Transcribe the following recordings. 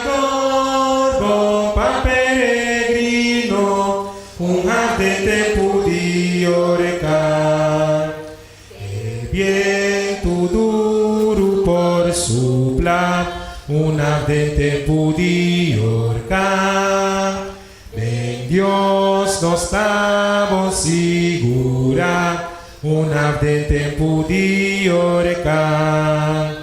Guiador bon pa peregrino, un haf den tempu di orekan. E bientu duru por supla, un haf den tempu di orkan. Den Dios nos ta bon sigurá, un haf den tempu di orekan.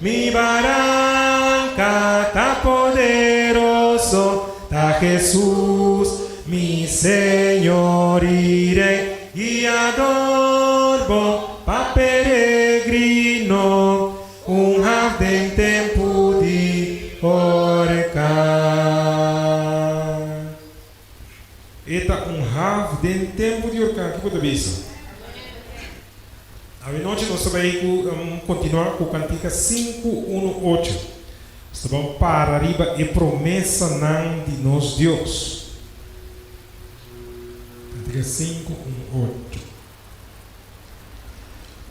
Mi baranka ta poderoso, ta Hesus, mi Señor i Rei, Guiador bon pa peregrino, un haf den tempu di orkan. E ta un haf den tempu di orkan, kiko ta bisa? Awenochi nos ta bai ku kontinuá ku kantika 518. Nos ta ban para riba e promesanan di nos Dios. Kantika 518.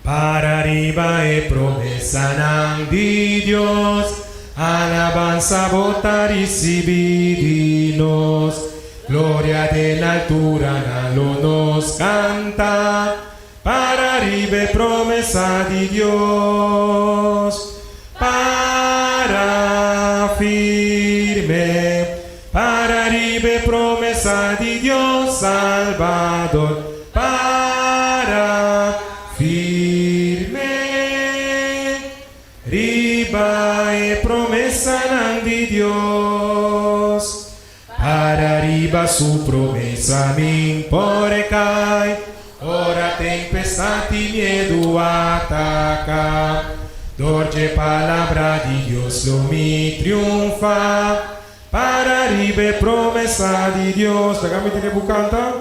Para riba e promesanan di Dios, alabansa bo ta risibí di nos. Gloria den alturanan lo nos kanta. Para riba e promesa di Dios. Para firme, para riba e promesa di Dios Salbador. Para firme riba e promesanan di Dios. Para riba su promesa min por kai, ora tempestad i miedu ataka. Dor dje palabra di Dios lo mi triunfa. Para riba e promesa di Dios. Laga mi tene bu kanta.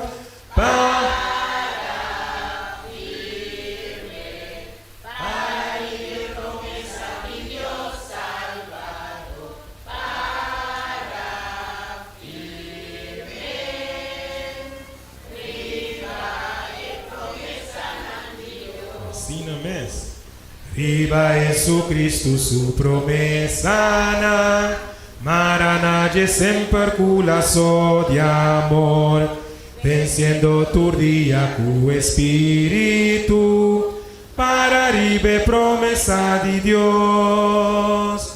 Pa. Asina mes. Riba Jesucristo su promesanan, mara na dje semper cu laso di amor, venciendo tur dia cu e Spiritu, Para riba e promesa di Dios.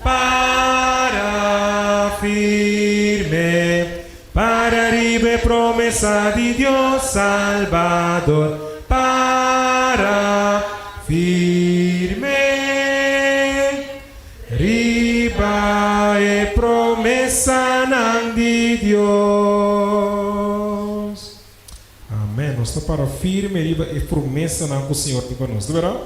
Para firme, para riba e promesa di Dios Salbador. Para firme riba e promesanan di Dios. Amen. Nos ta para firme riba e promesanan ku Señor tin pa nos. Ta berdad?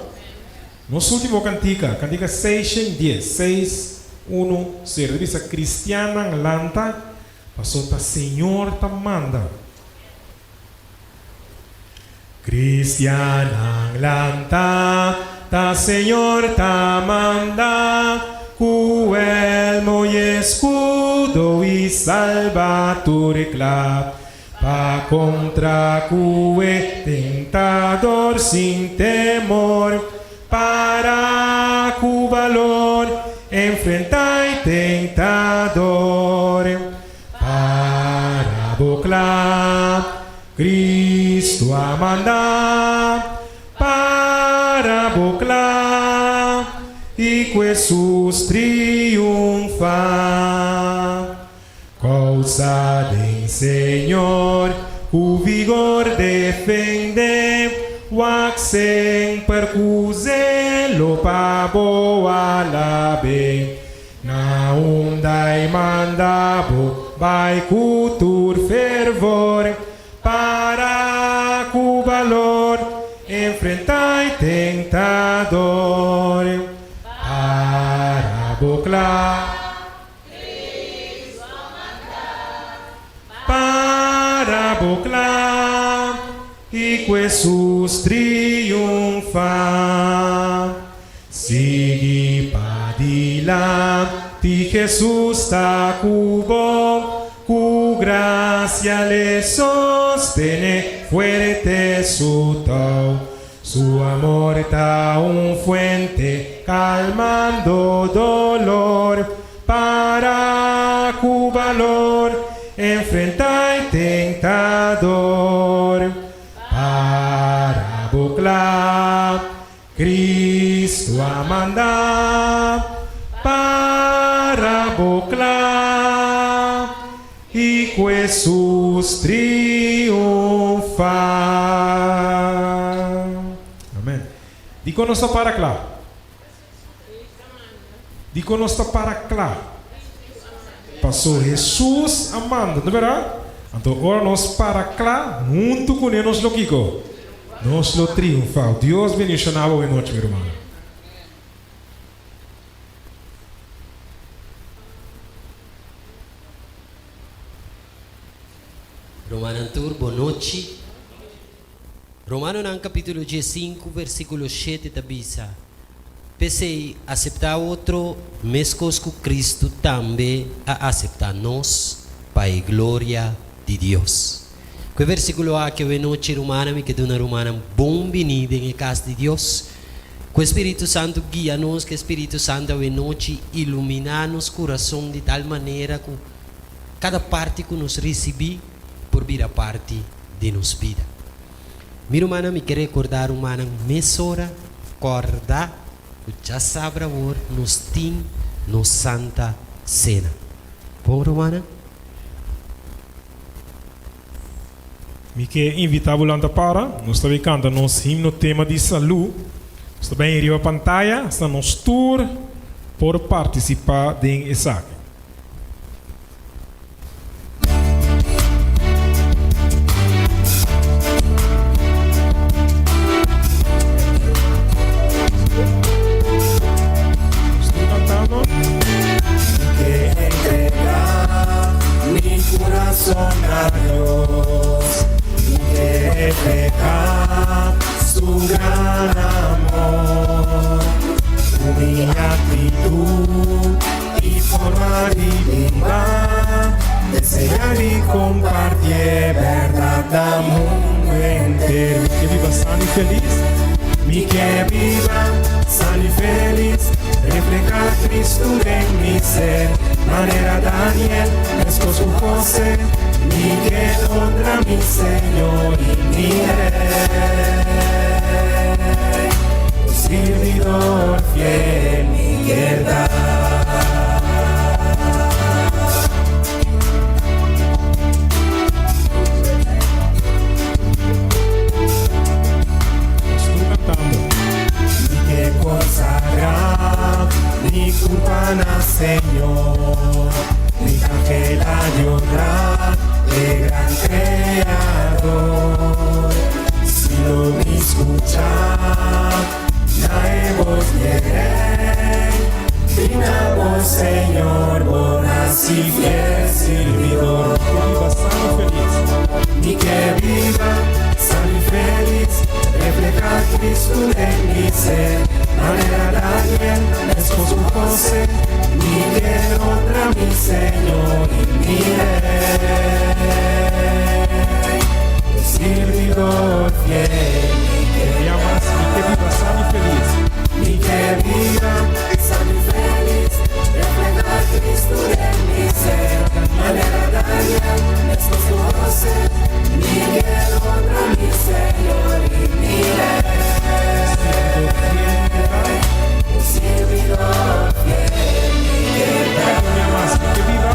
Nos ultimo kantika, kantika 610, 610, ta bisa, Kristiannan lanta, paso ta Señor ta manda. Kristiannan lanta, ta Señor ta manda, ku elmo i eskudo i salba tur kla. Pa kontra ku e tentador sin temor, para ku balor enfrentá e tentador. Para bo kla, Cristo a manda, para bo kla, i ku Hesus triunfá. Kousa den Señor ku vigor defende, wak semper ku zelo pa bo alab'é. Na unda e manda bo, bai ku tur fervor, para ku balor enfrentá e tentador. Para bo kla. Para bo kla i ku Hesus triunfá. Sigui padilanti, Hesus ta ku bo, ku grasia l'e sostene fuerte su tou. Su amor ta un fuente calmando dolor. Para. balor, enfrentá e tentador. Para bo kla, Cristo a manda. Para bo kla, i ku Hesus triunfá. Amen. Dikon nos ta para kla? Dikon nos ta para kla? Paso Hesus a manda, no bèrdat? Anto ora nos para kla huntu kuné nos lo kiko? Nos lo triunfá. Dios bendishoná bo awe nochi, mi ruman. Rumannan tur, bon nochi. Romanonan kapítulo diesinku versíkulo shete ta bisa, P'esei, aseptá otro meskos ku Kristu tambe a aseptá nos pa e gloria di Dios. Ku e versíkulo aki awe nochi, rumannan, mi ke duna rumannan bon biní den e kas di Dios. Ku e Spiritu Santu guia nos, ku e Spiritu Santu awe nochi iluminá nos kurason di tal manera ku kada parti ku nos risibí por bira parti di nos bida. Mi rumannan, mi ke rekordá rumannan mesora kòrda ku djasabra awor nos tin nos Santa Sena. Bon rumannan? Mi ke invitá bo lanta para. Nos ta bay kanta nos himno tema di salú. Nos ta bay riba pantaya, asina nos tur por partisipá den esaki. I forma di biba, desea di comparti e berdad na mundo henter. Mi ke biba sano i felis, mi ke biba sano i felis, refleha Cristo den mi ser, manera Daniel, meskos ku Jose, mi ke honra mi Señor i mi Rey, un sirbidor fiel mi kier ta. Nos tur cantando. Mi ke consagra mi curpa na Señor, mi ta keda di honra e gran Creador. Si lo mi scucha. Na e bos di e Rey, Bina bo Señor, bo naci fiel sirbidor. Mi ke biba sano i felis. Mi ke biba sano i felis, refleha Cristo den mi ser, manera Daniel, meskos ku Jose, mi ke honra mi Señor i mi Rey. Un sirbidor fiel mi ke. Bia mas, mi ke biba sano i felis. Mi ke biba sano i felis, refleha Cristo den mi ser, manera Daniel, meskos ku Jose, mi ke honra mi Señor i mi Rey. Un sirbidor fiel mi ke ta. Un sirbidor fiel mi ke ta. Bia mas, mi ke biba.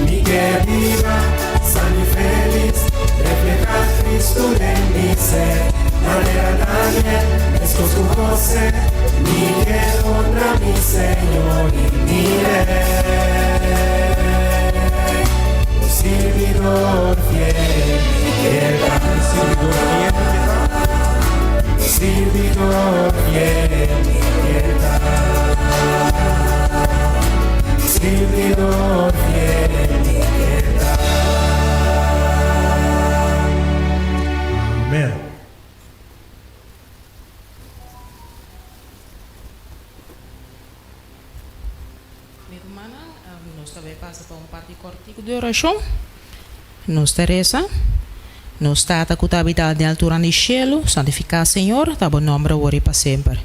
Mi ke biba sano i felis, refleha Cristo den mi ser, manera Daniel, meskos ku Jose, mi ke honra mi Señor i mi Rey. Un sirbidor fiel mi ke ta. Un sirbidor fiel mi ke ta. Un sirbidor fiel mi ke ta. Sirbidor fiel mi ke ta. Amen. Mi rumannan, nos ta bay pasa pa un parti cortico di oracion. Nos ta reza, Nos Tata cu ta habita den alturan di cielo, santifica, Señor, ta bo nomber awor y pa semper.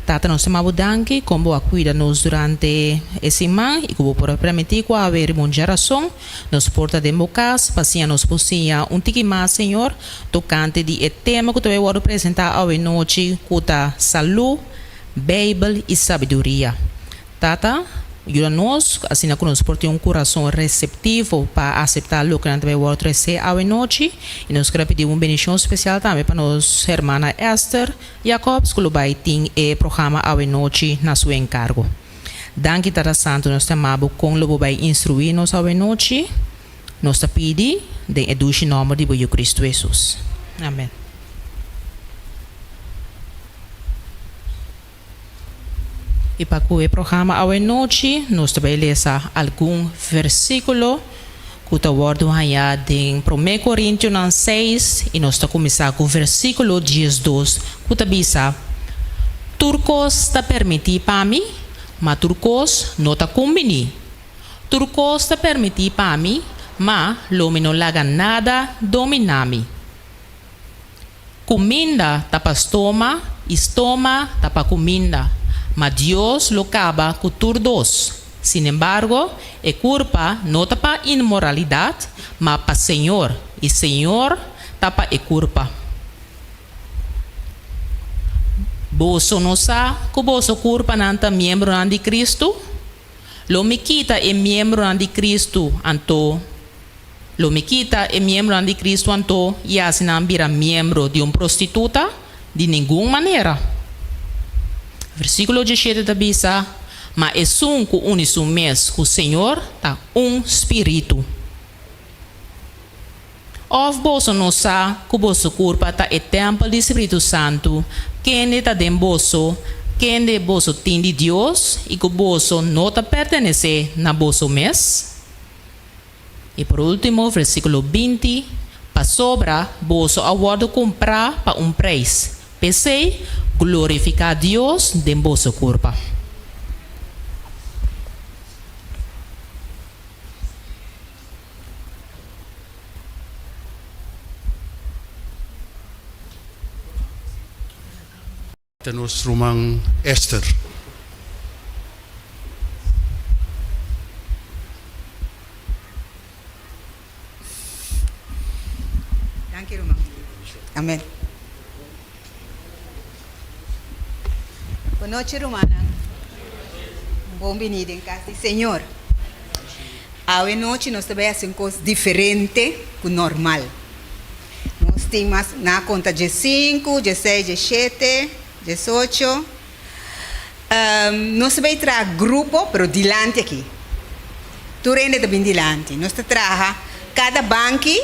Tata nos ta maba bo danki kon bo a kuida nos durante e siman i ku bo por a permití ku awe riba un djarason nos por ta den bo kas pa siña nos por siña un tiki mas Señor tokante di e tema ku ta bai wòrdu presentá awe nochi ku ta salú, Beibel i sabiduria. Tata, yuda nos asina ku nos por tin un kurason reseptivo pa aseptá loke nan ta bai wòrdu tresé awe nochi. I nos kere pidi un bendishon spesial tambe pa nos hermana Esther Jacobs ku lo bai tin e programa awe nochi na su enkargo. Danki Tata Santu, nos ta ama bo kon lo bo bai instruí nos awe nochi. Nos ta pidi den e dushi nòmber di bo Yu Kristu Hesus. Amen. I pa ku e programa awenochi nos ta bai lesa algun versíkulo ku ta wòrdu hañá den Promé Korintionan seis i nos ta kuminsá ku versíkulo 12 ku ta bisa, Tur kos ta permití pa mi, ma tur kos no ta kumbiní. Tur kos ta permití pa mi, ma lo mi no laga nada dominá mi. Kuminda ta pa stoma i stoma ta pa kuminda, ma Dios lo kaba ku tur dos. Sinembargo, e kurpa no ta pa inmoralidat, ma pa Señor, i Señor ta pa e kurpa. Boso no sa ku boso kurpanan ta miembronan di Kristu? Lo mi kita e miembronan di Kristu anto? Lo mi kita e miembronan di Kristu anto i hasi nan bira miembro di un prostituta? Di ningun manera! Versíkulo diesshete ta bisa, Ma esun ku uni su mes ku Señor ta un spiritu. Òf boso no sa ku boso kurpa ta e tèmpel di Spiritu Santu, kende ta den boso, kende boso tin di Dios, i ku boso no ta pertenesé na boso mes? I por último, versíkulo 20, Pasobra boso a wòrdu kumprá pa un preis, p'esei, glorifiká Dios den boso kurpa. Ta nos ruman Esther. Danki ruman. Amen. Bon nochi rumannan. Bon bini den kas di Señor. Awe nochi nos ta bai hasi un kos diferente ku normal. Nos tin mas na konta diesinku, dieseis, diesshete, diesocho. Nos ta bai traha grupo pero dilanti aki. Tur hende ta bin dilanti. Nos ta traha kada banki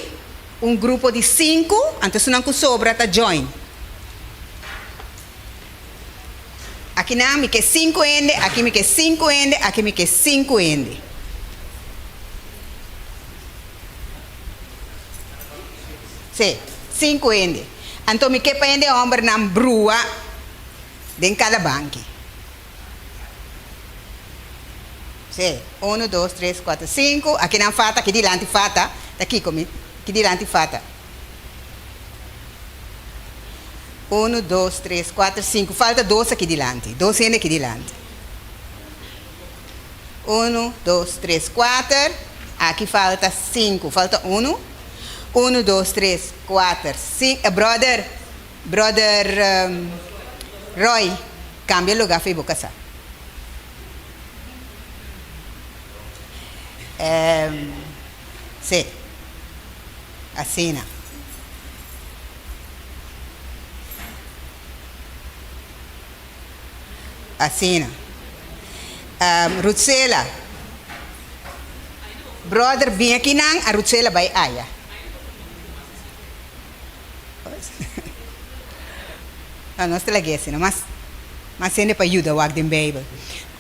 un grupo di sinku, anto esunnan ku sobra ta join. Akinan mi ke sinku hende, aki mi ke sinku hende, aki mi ke sinku hende. Sí, sinku hende. Anto mi ke pa hende hòmbernan brua den kada banki. Sí, unu, dos, tres, kuater, sinku. Akinan fata, aki dilanti fata. Ta kiko mi, aki dilanti fata. Unu, dos, tres, kuater, sinku. Falta dos aki dilanti. Dos hende aki dilanti. Unu, dos, tres, kuater. Aki falta sinku. Falta unu. Unu, dos, tres, kuater, sinku. Brother, brother Roy, kambia lugá for bo kasá. Sí. Asina. Asina. Rutsela. Brother bin akinan a Rutsela bai aya. No, nos ta lag'é asina. Mas, mas hende pa yuda wak den Beibel.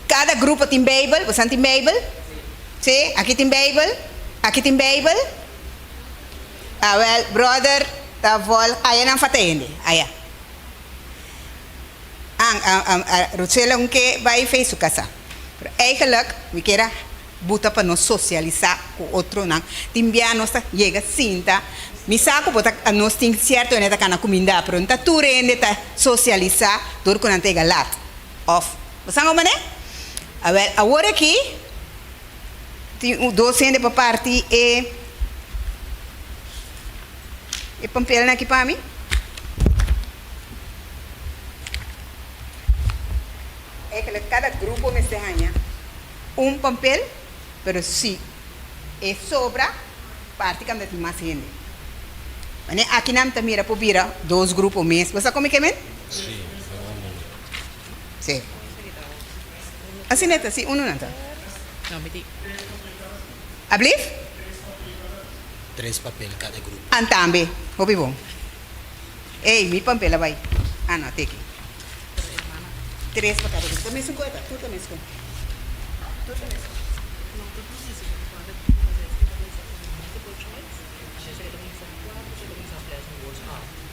Kada grupo tin Beibel? Bosan tin Beibel? Sí? Aki tin Beibel? Aki tin Beibel? Awel, brother ta vol aya nan fata hende, aya. An, an, an, Rutsela un ke bai fei su kasa. Pero eigenlijk mi kier a buta pa nos sosialisá ku otronan. Tin bia nos ta yega sinta, mi sa ku bo ta, nos tin sierto hende ta kana kumindá, pero no ta tur hende ta sosialisá dor ku nan ta yega lat. Òf, bo sa kon manera? Awèl, awor aki tin un dos hende pa parti e e pampelnan aki pa mi. Eigenlijk kada grupo mester haña un pampel, pero si e sobra, parti kaminda tin mas hende. Manera aki nan ta mira por bira dos grupo mes. Bo sa kon mi ke men? Sí. Asina ta, sí, unu nan ta. Ablief? Tres papel kada grupo. An tambe, hopi bon. Ey, mi pampel a bai. Ah, no, teki. Tres pa kada grupo. Ta mesun ku e ta, tur ta meskon. Tur ta meskon.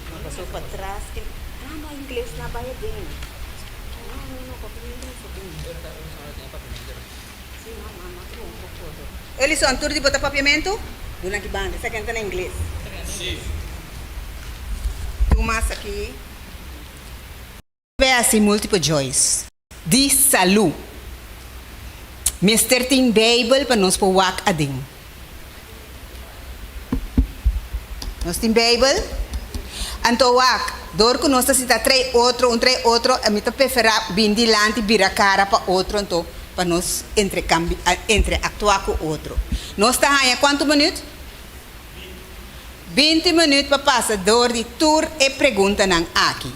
No pasó patras e ah no ingles na bai aden. No no no papiamento no sa den. Si no no no ta un poco otro. Elison tur di bo ta papiamento? Duna ki banda esaki nan ta na ingles. Tin mas aki. Hasi multiple choice di salú. Mester tin Bijbel pa nos por wak aden. Nos tin Bijbel? Anto wak, dor ku nos ta sinta trae otro, un trae otro, mi ta preferá bin dilanti bira kara pa otro anto pa nos entreaktuá ku otro. Nos ta haña kuantu minüt? 20 minüt pa pasa dor di tur e preguntanan aki.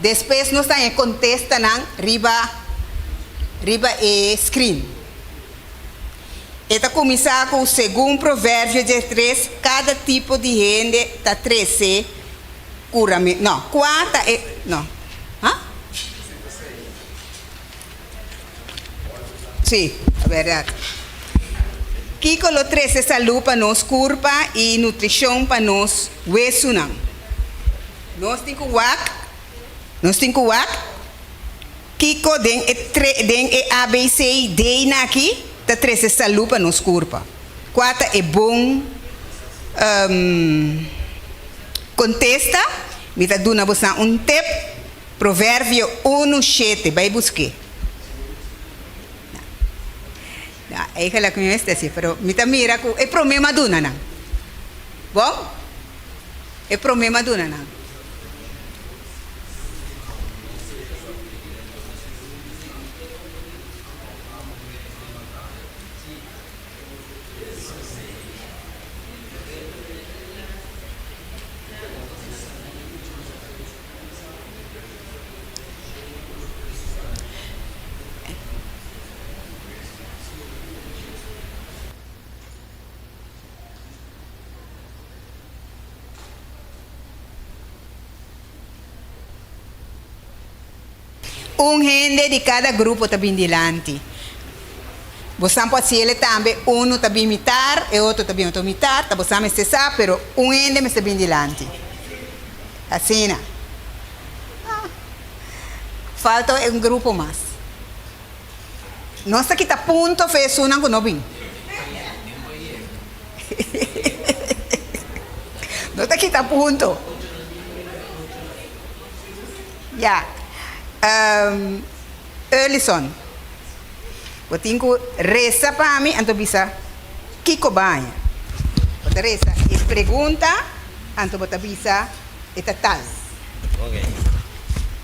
Despues nos ta haña kontestanan riba riba e skrin. E ta kuminsá ku segun Proverbio 13 kada tipo di hende ta trese kuramentu. No, kua ta e no. Ha? Sí, ta bèrdat. Kiko lo trese salú pa nos kurpa i nutrishon pa nos wesunan? Nos tin ku wak, nos tin ku wak kiko den e tre, den e A, B, C, D nan aki ta trese salú pa nos kurpa. Kua ta e bon kontesta? Mi ta duna bosan un tep. Proverbio unu shete, bai busk'é. Na, eigenlijk mi mester si, pero mi ta mira ku e promé m'a duna nan. Bon? E promé m'a duna nan. Un hende di kada grupo ta bin dilanti. Bosan por hasiel tambe, unu ta bin mitar, e otro ta bin otro mitar, ta bosan mester sa, pero un hende mester bin dilanti. Asina. Falta un grupo mas. Nos ta kita punto fe esunnan ku no bin. Nos ta kita punto. Ya. Erlison, bo tin ku resa pa mi anto bisa kiko baña. Bo ta resa e pregunta anto bo ta bisa e ta tal.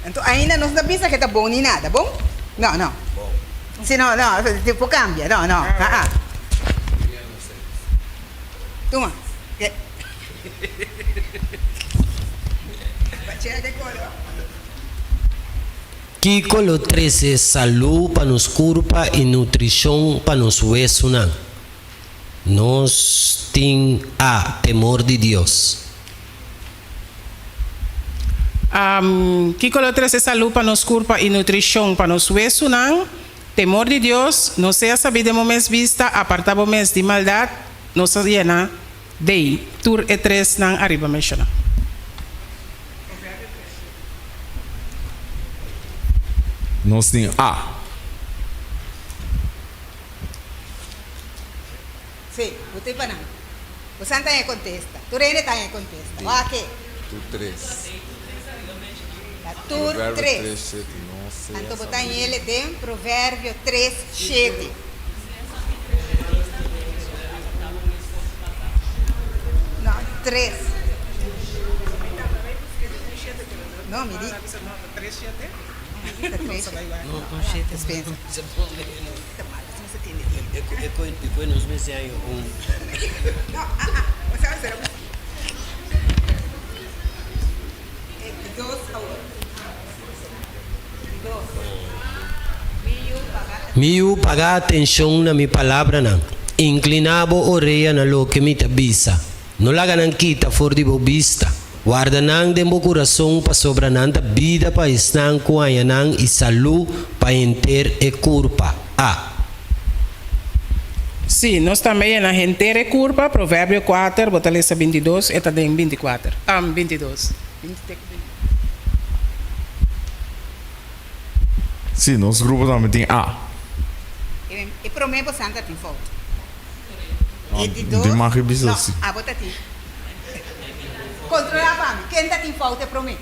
Anto ainda nos no bisa ke ta bon ni nada, bon? No, no. Si no, no, por cambia, no, no, ah ah. Tuma. Kiko lo trese salú pa nos kurpa i nutrishon pa nos wesunan? Nos tin a temor di Dios. Kiko lo trese salú pa nos kurpa i nutrishon pa nos wesunan? Temor di Dios, No sea sabí den bo mes bista, apartá bo mes di maldat, Nos a yena dei tur e tresnan ariba menshoná. Nos tin A. Sí, bo tin pa nan. Bo san ta haña kontesta. Tur hende ta haña kontesta. Wak. Tur tres. Tur Proverbio 3. 3, 7. No sea Anto bo ta sabiduria. hañ'é den Proverbio 3, 7. No, 3. No, mi di. Ta 3. Dispensa. No, ah, ah, o sea, será dos awor. Dos. Mi yu, paga. Mi yu, paga atenshon na mi palabranan, inkliná bo orea na loke mi ta bisa. No laga nan kita for di bo bista. Warda nan den bo kurason pasobra nan ta bida pa esnan ku haña nan i salú pa henter e kurpa. A. Sí, nos tambe yena henter e kurpa, Proverbio kuater, bo ta lesa bintidos, e ta den bintikuater, bintidos. Sí, nos grupo tambe tin A. E promé bo santa tin fout. No, E di dos. di mag e bisa No, si. abo ta tin. Controla pa mi. Ken ta tin fout e promé?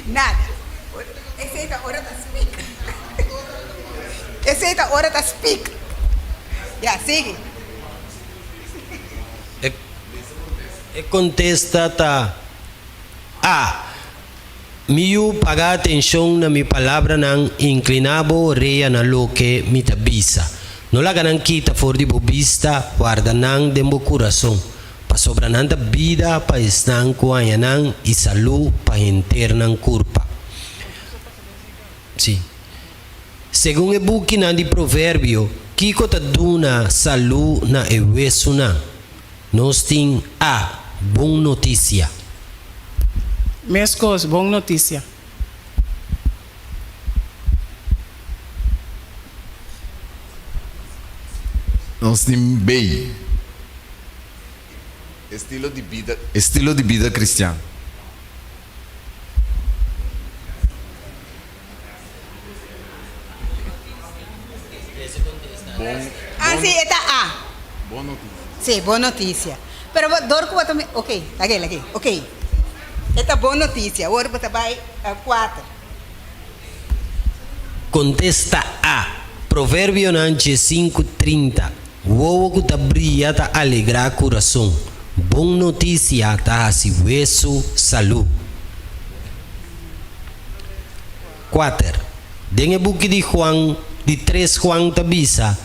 Nada. Esei ta ora ta speak. Esei ta ora ta speak. Ya, sigui. E kontesta ta, A. Mi yu, paga atenshon na mi palabranan, inkliná bo orea na loke mi ta bisa. No laga nan kita for di bo bista, warda nan den bo kurason, pasobra nan ta bida pa esnan ku haña nan i salú pa henter nan kurpa. Sí. Segun e bukinan di Proverbio, kiko ta duna salú na e wesunan? Nos tin A bon notisia. Meskos, bon notisia. Nos tin B. Estilo di bida, estilo di bida cristian. Ah, sí, e ta A. Bon notisia. Sí, bon notisia. Pero bo dor ku bo ta mi, ok, lag'é, lag'é, ok. E ta bon notisia. Awor bo ta bai kuater. Kontesta A. Proverbionan diesinku 30 Wowo ku ta bria ta alegrá kurason, bon notisia ta hasi wesu salú. Kuater. Den e buki di Juan, di tres Juan ta bisa,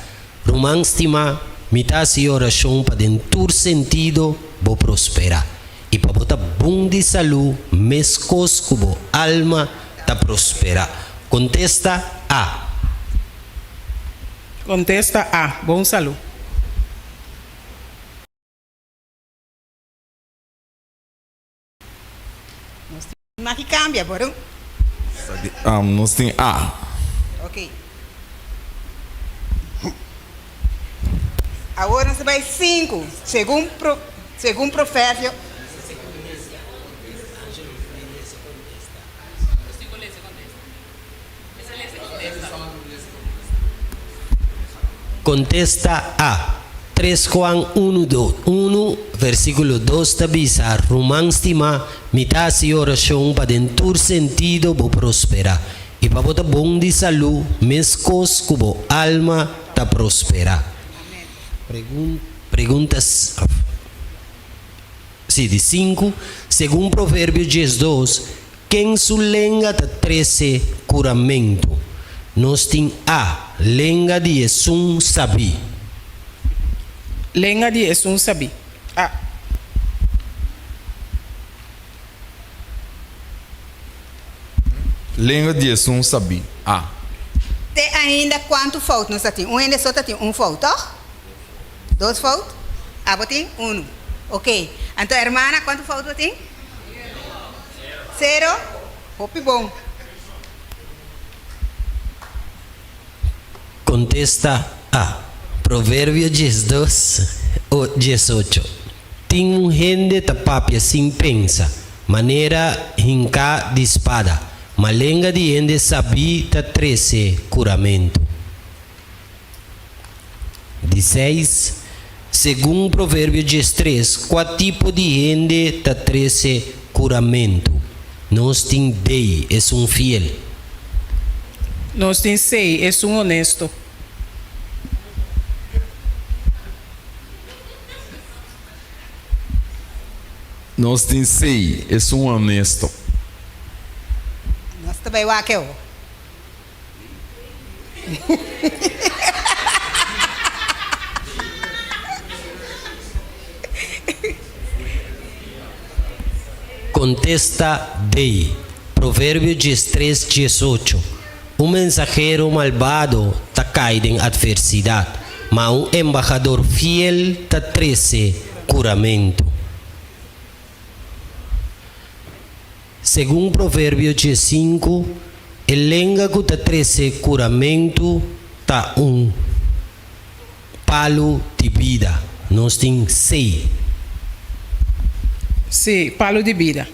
Ruman stimá, mi ta hasi orashon pa den tur sentido bo prosperá i pa bo ta bon di salú meskos ku bo alma ta prosperá. Kontesta, A. Kontesta, A. Bon salú. Nos tin maki cambia, boru. Nos tin A. Ok. Awor nos ta bai sinku, segun pro, segun proverbio. Kontesta A. Tres Juan unu do unu, versíkulo dos ta bisa, Ruman stimá, mi ta hasi orashon pa den tur sentido bo prosperá i pa bo ta bon di salú meskos ku bo alma ta prosperá. Pregunta Sí, di sinku, segun Proverbio 12, Ken su lenga ta trese kuramentu? Nos tin A, lenga di esun sabí. Lenga di esun sabí. A. Lenga di esun sabí. A. Te ainda kuantu fout nos ta tin? Un hende so ta tin un fout, tòg? Dos fout? Abo tin unu. Ok. Anto hermana kuantu fout bo tin? Sero. Hopi bon. Kontesta A. Proverbio 12 o 18. Tin un hende ta papia sin pensa, manera hinká di spada, ma lenga di hende sabí ta trese kuramentu. Di seis. Segun Proverbio 13, kua tipo di hende ta trese kuramentu? Nos tin D, esun fiel. Nos tin C, esun honesto. Nos tin C, esun honesto. Nos ta bai wak e. Kontesta D. Proverbio 13, 18. Un mensahero malbado ta kai den atversidat, ma un embahador fiel ta trese kuramentu. Segun Proverbio 15, e lenga ku ta trese kuramentu ta un palu di bida. Nos tin C. Sí, palu di bida.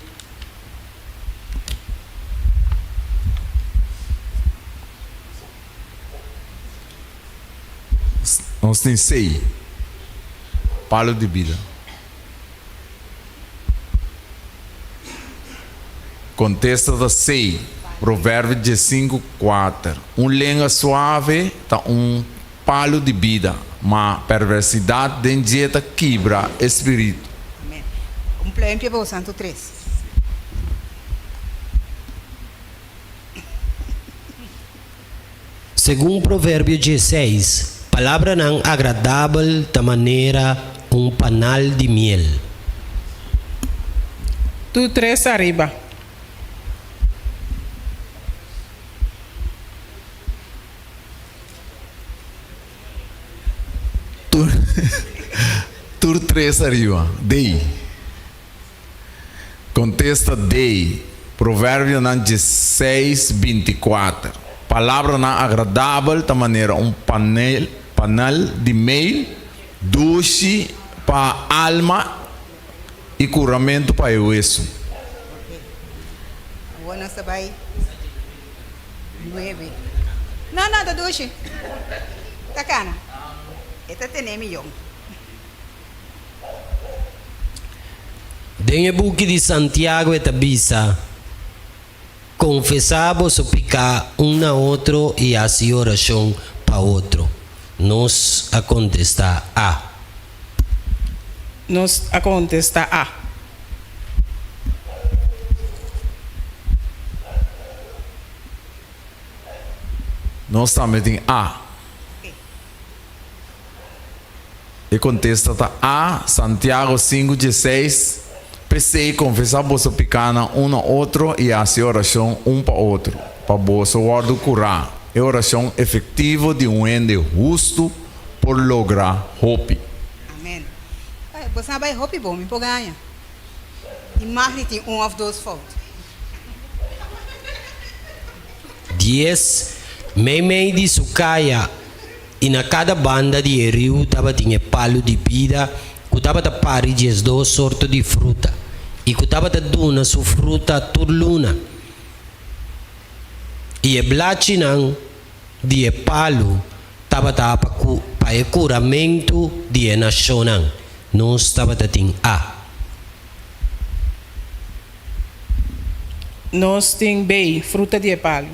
Nos tin C. Palu di bida. Kontesta ta C. Proverbio 15, 4. Un lenga suave ta un palu di bida, ma perversidat den dje ta kibra e spiritu. Amen. Un pluimpje pa bo Santo 3. Segun Proverbio 16, palabranan agradabel ta manera un panal di miel. Tur tres ariba. Tur tur tres ariba. D. Kontesta D. Proverbionan 16, 24. Palabranan agradabel ta manera un panel panal di meil, dushi pa alma i kuramentu pa e wesu. Ok. Awor nos ta bai nuebe. No, no, ta dushi. Ta kana. E ta tene miyon. Den e buki di Santiago e ta bisa, Konfesá boso piká un na otro i hasi orashon pa otro. Nos a kontestá A. Nos a kontestá A. Nos tambe tin A. E kontesta ta A, Santiago 5, 16, P'esei, konfesá boso pikánan un na otro i hasi orashon un pa otro, pa boso wòrdu kurá. E orashon efektivo di un hende hustu por logra hopi. Amen. Bo sa bai hopi bon, mi por gaña. I mag di tin un òf dos fout. 10, Meimei di su kaya i na kada banda di e riu tabatin e palu di bida ku tabata pari 12 sorto di fruta i ku tabata duna su fruta tur luna. I e blachinan di e palu tabata pa ku pa e kuramentu di e nashonnan. Nos tabata tin A. Nos tin B, fruta di e palu.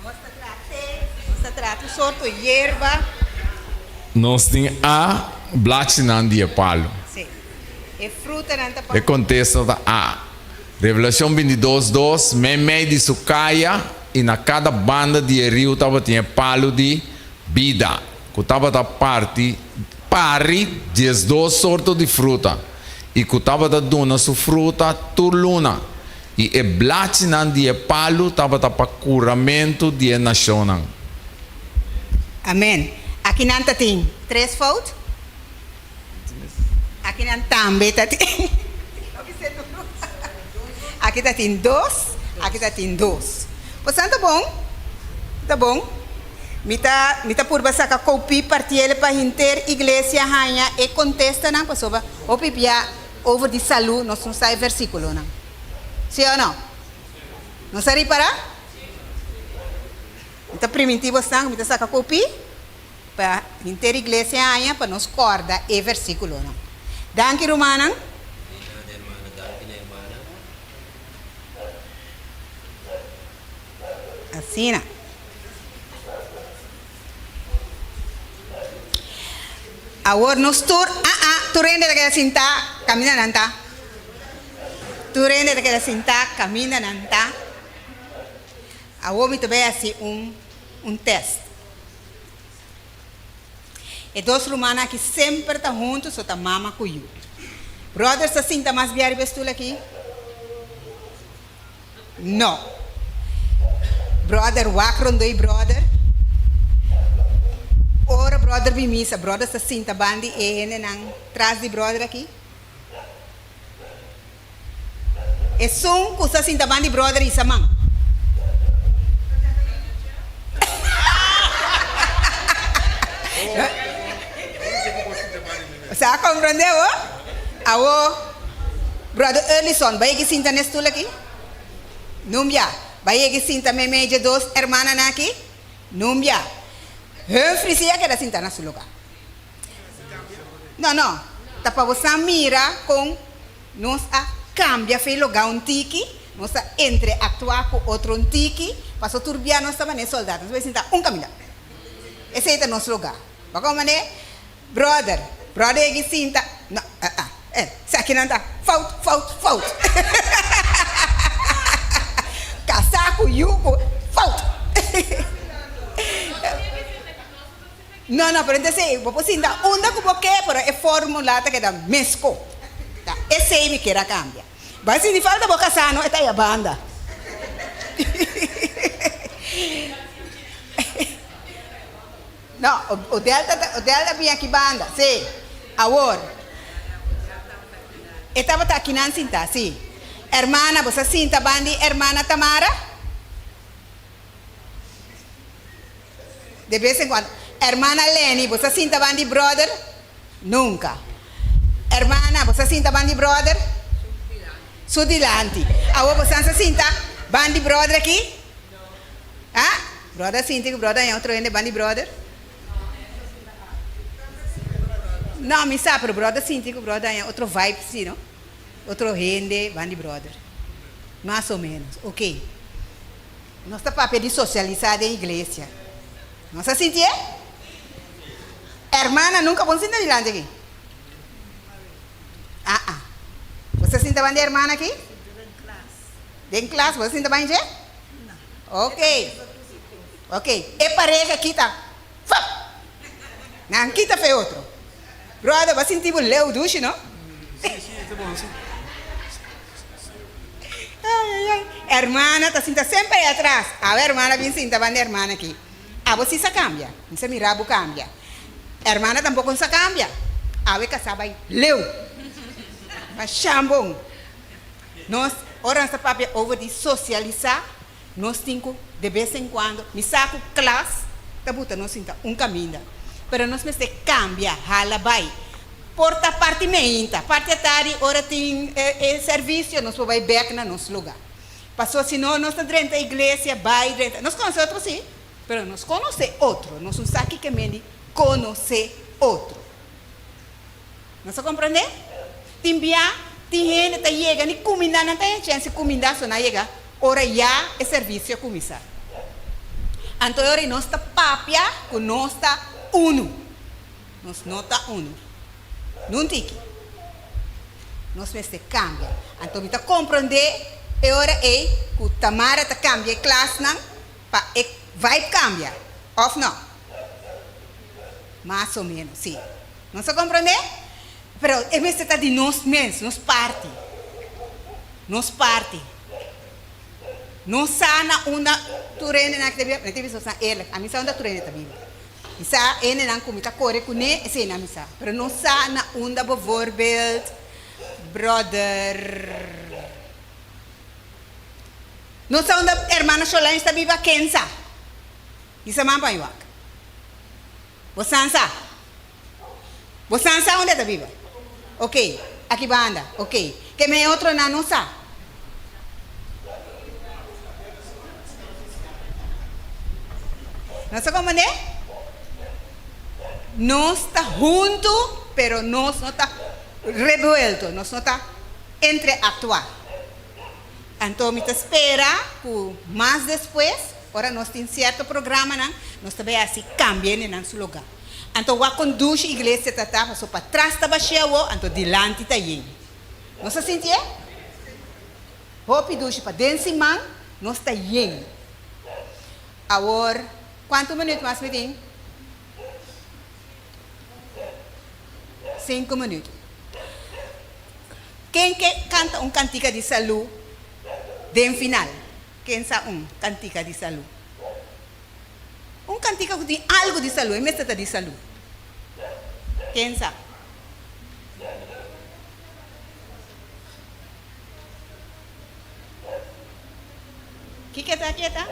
Nos ta traha te, nos ta traha tur sorto yerba. Nos tin A, blachinan di e palu. Sí. E frutanan ta pa. E kontesta ta A. Revelashon 22, 2, Meimei di su kaya i na kada banda di e riu tabatin e palu di bida, ku tabata parti pari 12 sorto di fruta, i ku tabata duna su fruta tur luna, i e blachinan di e palu tabata pa kuramentu di e nashonnan. Amen. Akinan ta tin tres fout. Akinan tambe ta tin. Aki ta tin dos, aki ta tin dos. Bosan ta bon? Ta bon. Mi ta mi ta purba saka kopi partiele pa hinter iglesia haña e kontestanan pasobra hopi bia over di salu nos no sa e versikulonan. Si o no? Nos a ripará? Mi ta primintí bosnan ku mi ta saka kopi. Pa henter iglesia haña pa nos kòrda e versíkulonan. Danki rumannan. Di nada hermana, danki na hermana. Asina. Awor nos tur, ah ah, tur hende ta keda sintá kaminda nan ta. Tur hende ta keda sintá kaminda nan ta. Awor mi ta bai hasi un un tèst. E dos rumannan aki semper ta huntu, so ta mama ku yu. Brothers ta sinta mas bia riba e stul aki? No. Brother wak rondó e brother. Ora brother bin misa, brother ta sinta bandi e hendenan tras di brother aki? Esun ku sa sinta bandi brother hisa man. Sa a komprondé bo? Awo, brother Erlison, bai yegi sinta n'e stul aki? Numbia, bai yegi sinta meimei dje dos hermananan aki? Numbia, Humphrey si a keda sinta na su lugá. No, no, ta pa bo sa mira kon nos a kambia fe lugá un tiki, nos a entreaktuá ku otro un tiki, paso tur bia nos ta manera soldat, nos bai sinta un kaminda. Esei ta nos lugá. Bo a komprendé? Brother, brother yegi sinta, no, ah ah, eh, esakinan ta fout, fout, fout. Kasá ku yu ku fout. No, no, pero entonces bo por sinta unda ku bo ke, pero e formula ta keda mesko. Ta esei mi kier a kambia. Bo a sinti falta bo kasá no, e ta aya banda. No, Odel ta Odel a bin aki banda, sí. Awor, e tabata akinan sintá, sí. Hermana, bo sa sinta banda di hermana Tamara? De bes en cuando. Hermana Leni, bo sa sinta banda di brother? Nunca. Hermana, bo sa sinta banda di brother? Su dilanti. Awor bo sa sinta banda di brother aki? Ah, brother sinti ku brother haña otro hende banda di brother? No, mi sa, pero brother sinti ku brother haña otro vibe si, no? Otro hende banda di brother. Mas o menos. Ok. Nos ta papia di sosialisá den iglesia. Nos a sintié? Hermana, nunka bo sinta dilanti aki? Ah, ah. Bo sa sinta banda di hermana aki? Den klas, bo sa sinta banda dje? Ok. Ok. E pareha aki ta fap! Nan kita fe otro. Brother, bo a sinti bo leu dushi, no? Ay, ay, ay. Hermana ta sinta semper ahí atras. Awe hermana bin sinta banda hermana aki. Abo si sa cambia. Mi sa mira bo cambia. Hermana tampoco no sa cambia. Awe casa bay leu. Masha bon. Nos, ora nos ta papia over di socialisa, nos tin cu de bes en cuando, mi sa cu klas ta buta nos sinta un caminda, pero nos mester cambia, hala bay. Por ta parti meinta, parti atardi ora tin e servicio nos por bay bek na nos luga. Paso si no nos ta drenta iglesia, bay drenta, nos conoce otro si, pero nos conoce otro, nos un sa kiko men di conoce otro. Nos a comprende? Tin bia tin hende ta yega ni cuminda nan ta haña chance cuminda so nan yega ora ya e servicio a cuminsa. Anto e ora ei nos ta papia cu nos ta uno. Nos no ta uno. Nun tiki. Nos mester cambia. Anto mi ta comprende e ora ei cu Tamara ta cambia e klasnan pa e vibe cambia. Of no? Mas o menos, si. Nos a komprondé? Pero e mester ta di nos mes, nos parti. Nos parti. Nos sa na unda tur hendenan aki ta biba, mi ta bisa boso eerlijk, ami sa unda tur hende ta biba. Mi sa hendenan ku mi ta kore kuné, eseinan mi sa. Pero nos sa na unda bijvoorbeeld brother, nos sa unda hermana Solange ta biba, ken sa? Bisa man pa mi wak. Bo san sa? Bo san sa unda e ta biba? Ok, aki banda, ok. Ke men e otronan no sa? No sa komprendé? Nos ta huntu, pero nos no ta rebuelto, nos no ta entreactua. Anto mi ta spera ku mas despues, ora nos tin sierto programanan, nos ta bay hasi kambia den nan su lugá. Anto wak kon dushi iglesia ta ta, pasobra patras ta bashia awo, anto dilanti ta yen. Nos a sinti e? Hopi dushi pa den siman nos ta yen. Awor, kuantu minuut mas mi tin? Sinku minuut. Ken ke kanta un kantika di salú den final? Ken sa un kantika di salú? Un kantika ku tin algu di salú, e mester ta di salú. Ken sa? Kiko ta aki ta?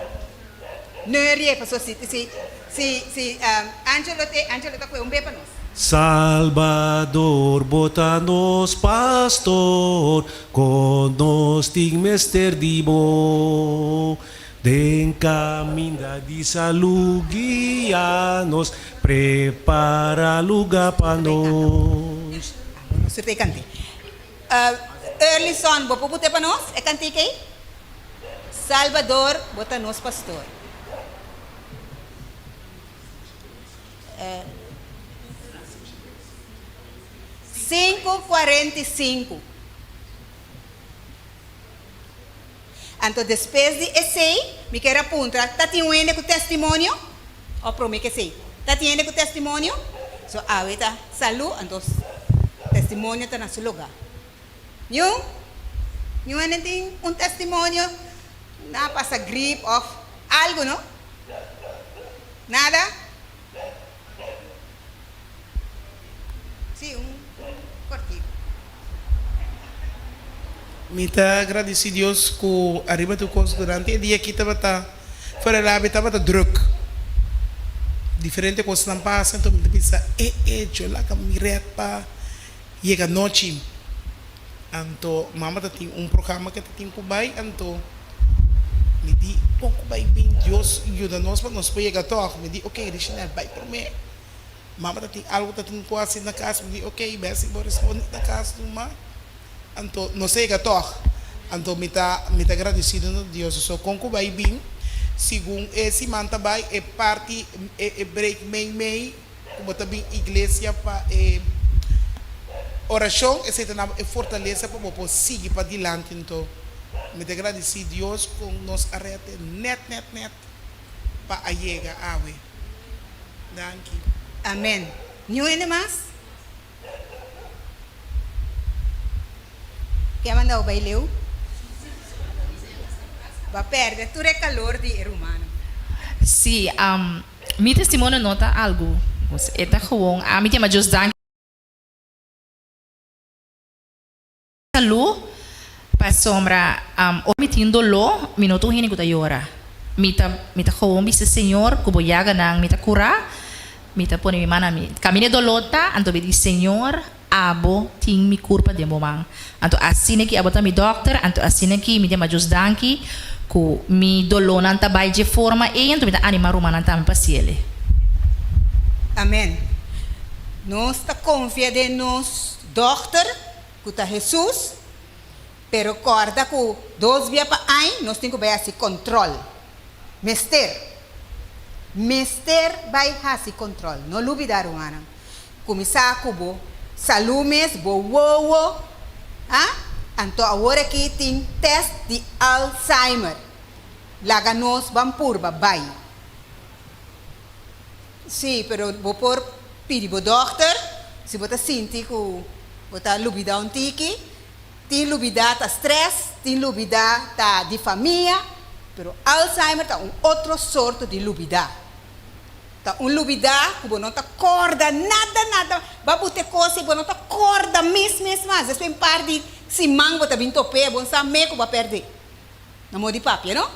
Neurie, paso si si si si Angelo te Angelo ta kue un be pa nos. Salbador, bo ta nos pastor, kon nos tin mester di bo. Den kaminda di salu guia nos, prepara luga pa nos. Nos tur ta e kant'e. Earlyson, bo por bute pa nos e kantika ei? Salbador, bo ta nos pastor. 5:45. Anto despues di esei, mi kier a puntra, ta tin un hende ku testimonio? Of prome ku esei, ta tin hende ku testimonio? So awe ta salu, anto testimonio ta na su lugá. Niun? Niun hende tin un testimonio? Nan a pasa grip of algu, no? Nada? Sí, un kortiku. Mi ta gradisí Dios ku ariba tur kos durante e dia aki tabata fuera labi tabata druk. Diferente kosnan pasa enton mi ta bisa e echo laga mi ret pa yega nochi. Anto mama ta tin un programa ke ta tin ku bai anto mi di kon ku bai bin Dios yuda nos pa nos por yega tòg. Mi di ok Richinel bai promé. Mama ta tin algu ta tin ku hasi na kas mi di ok besi bo respondi na kas numa anto nos a yega tòg anto mi ta mi ta gradesido na Dios so kon ku bai bin segun e siman ta bai e parti e e break mei mei ku bo ta bin iglesia pa e orashon esei ta na bo e fortalesa pa bo por sigui pa dilanti anto mi ta gradesi Dios kon nos a rete nèt nèt nèt pa a yega awe. Danki. Amen. Niun hende mas? Ke a manda bo bai leu? Bo a perde tur e calor di e rumannan. Sí, mi testimonio no ta algu, e ta gewoon, ami ta yama Dios danki. Salú, pasobra ora mi tin doló, mi no ta un hende ku ta yora. Mi ta mi ta gewoon bisa Señor ku bo yaganan mi ta kurá, mi ta pone mi man na mi kaminda e doló ta, anto mi di Señor abo tin mi kurpa den bo man. Anto asina ki abo ta mi dòkter, anto asina ki mi ta Dios danki ku mi dolónan ta bai dje forma ei, anto mi ta animá rumannan tambe pa hasiel. Amèn. Nos ta konfia den nos dòkter ku ta Hesus, pero kòrda ku dos bia pa añ nos tin ku bai hasi kòntròl. Mester. Mester bai hasi kòntròl. No lubidá, rumannan. Kuminsá ku bo salú mes, bo wowo, a. Anto awor aki tin tèst di Alzheimer. Laga nos ban purba bai. Sí, pero bo por pidi bo dòkter si bo ta sinti ku bo ta lubidá un tiki. Tin lubidá ta strès, tin lubidá ta di famia, pero Alzheimer ta un otro sorto di lubidá. Ta un lubidá ku bo no ta kòrda nada nada, bo a buta e kos i bo no ta kòrda mes mes mas. Despues un par di siman bo ta bin top'é, bo no sa me ku bo a pèrd'é. Na modo di papia, no?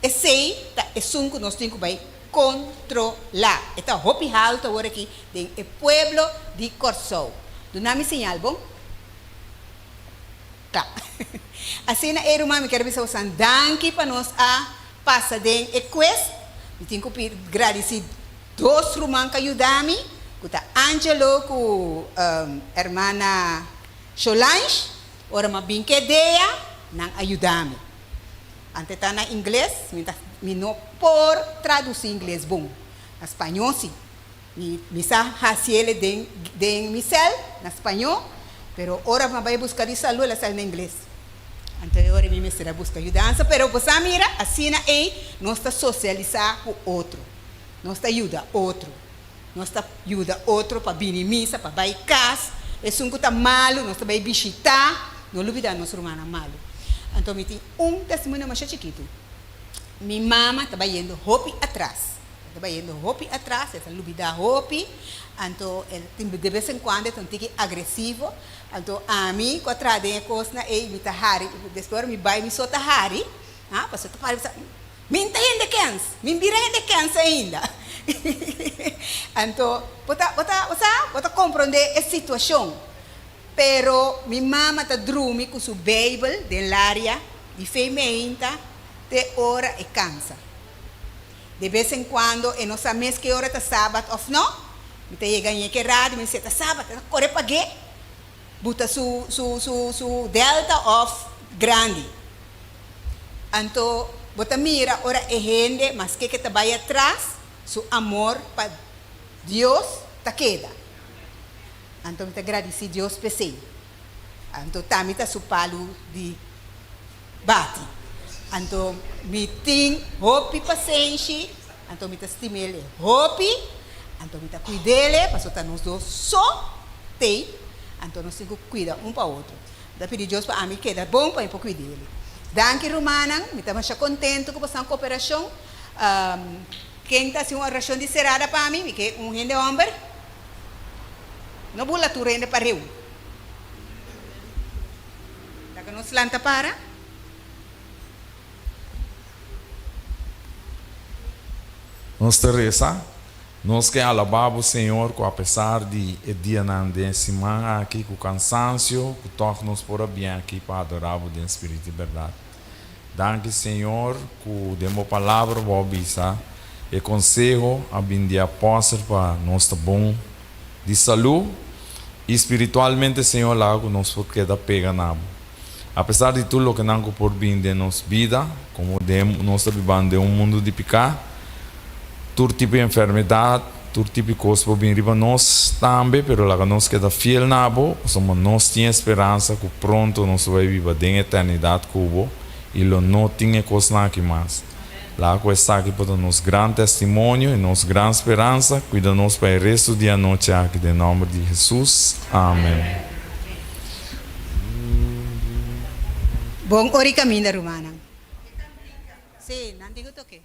Esei ta esun ku nos tin ku bai kontrolá. E ta hopi haltu awor aki den e pueblo di Kòrsou. Duna mi señal, bon? Kla. Asina e ruman, mi kier bisa bosan danki pa nos a pasa den e quiz. Mi tin ku pidi gradisí. Dos ruman ka yuda mi, ku ta Angelo ku hermana Solange. Ora mi a bin ku e idea, nan a yuda mi. Ante ta na ingles, mi ta mi no por tradusí ingles bon. Na spañó si. Mi mi sa hasi el den den mi sèl na spañó, pero ora mi a bai buska di salú el a sali na ingles. Anto e ora mi mester a buska yudansa, pero bo sa mira, asina ei nos ta sosialisá ku otro. Nos ta yuda otro. Nos ta yuda otro pa bini misa, pa bai kas. Esun ku ta malu, nos ta bai bishitá. No lubidá nos rumannan malu. Anto mi tin un testimonio masha chikitu. Mi mama ta bayendo hopi atras. E ta bayendo hopi atras, e ta lubidá hopi. Anto e tin de bes en kuando e ta un tiki agresivo. Anto ami ku a traha den e kosnan ei, mi ta hari. Despues ora mi bai mi so ta hari, pasobra ta parse Min ta hende kens, min bira hende kens ainda. Anto, bo ta, bo ta, bo sa, bo ta komprondé e situashon. Pero mi mama ta drumi ku su Beibel den laria di fe meinta te ora e kansa. De bes en kuando e no sa mes ke ora ta sabat òf no. Mi ta yega ñe ke radio, mi bisa, ta sabat, e ta kore pag'é, buta su, su, su, su delta òf grandi. Anto bo ta mira ora e hende maske ke ta bai atras, su amor pa Dios ta keda. Anto mi ta gradisí Dios p'esei. Anto ta mi ta su palu di bati. Anto mi tin hopi pasenshi, anto mi ta stim'el hopi, anto mi ta kuid'el, pasobra ta nos dos so t'ei, anto nos tin ku kuida un pa otro. Mi ta pidi Dios pa ami keda bon pa mi por cuida eli. Danki rumannan, mi ta masha contento cu boso cooperacion. Ken ta haci un oracion di cerada pa mi? Mi ke un hende homber. No bula tur hende pareu. Laga nos lanta para. Nos ta reza. Nos ke alabá bo, Señor, ku apesar di e dianan den e siman aki ku kansansio, ku tòg nos por a bien aki pa adorá bo den spiritu i bèrdat. Danki, Señor, ku den bo Palabra bo a bisa e konseho a bin di apòstel pa nos ta bon di salú i spiritualmente, Señor, laga ku nos por keda pega na bo. Apesar di tur loke nan ku por bin den nos bida, komo den nos ta bibando den un mundu di piká, tur tipo di enfermedat, tur tipo di kos por bin riba nos tambe, pero laga nos keda fiel na bo, pasobra nos tin e speransa ku pronto nos lo bai biba den eternidat ku bo i lo no tin e kosnan aki mas. Laga ku esaki por ta nos gran testimonio i nos gran speransa. Kuida nos pa e restu di anochi aki den nòmber di Hesus. Amen. Bon ora i kaminda, rumannan. Sí, nan tin ku toke.